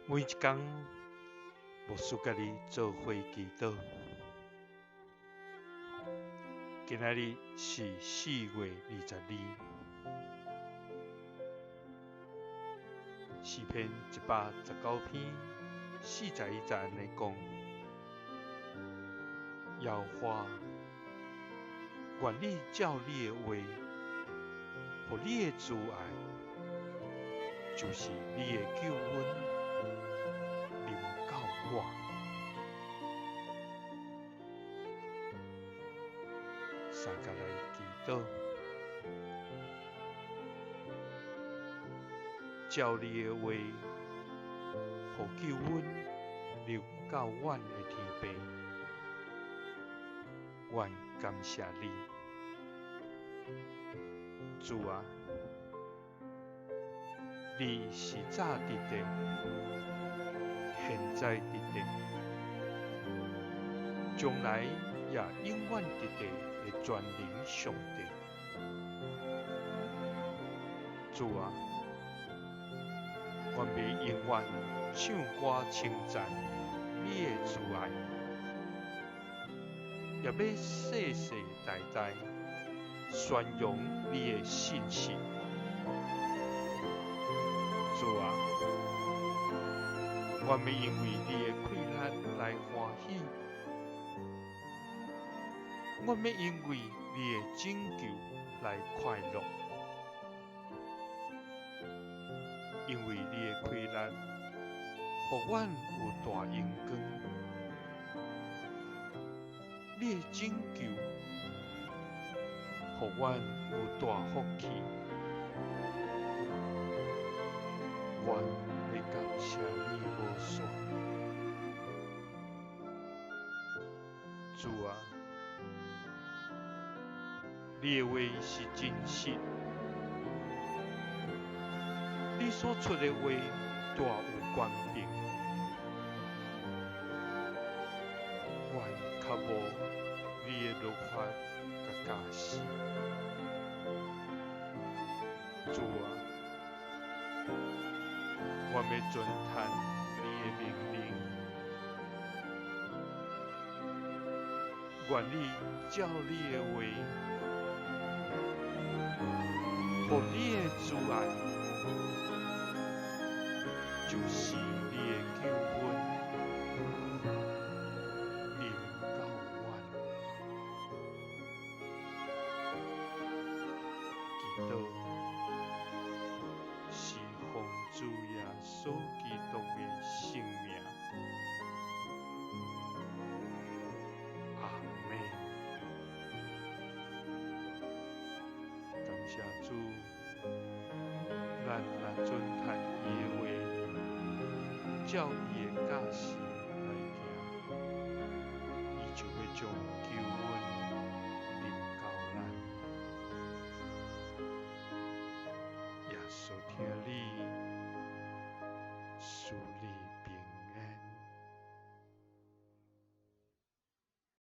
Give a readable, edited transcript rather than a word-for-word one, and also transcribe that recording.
每一工，牧師佮你做伙祈禱。今仔日是4月22，詩篇119篇41節按呢講：耶和華，願你照你的話，予你的慈愛，就是你的救恩，臨到我。三共來祈禱，照你的話，予救恩臨到阮的天父，阮感謝你，主啊，你是早佇的，現在佇的，將來也永遠佇的的全能上帝。主啊，阮欲永遠唱歌稱讚你的慈愛，也欲世世代代宣揚你的信實。主啊，阮欲因為你的氣力來歡喜，阮欲因為你的拯救來快樂，因為你的氣力，予阮有大榮光；你的拯救，予阮有大福氣。阮欲感謝你無煞。主啊，你的話是真實，你所出的話大有權柄。阮較無你的律法佮教示。主啊，阮欲遵行你的命令，願你照你的話，予你的慈愛，就是你的救恩，臨到阮。祈禱是奉主耶穌基督的聖名。阿們。感謝主，咱若遵行伊的話，照伊的教示來行，伊就欲將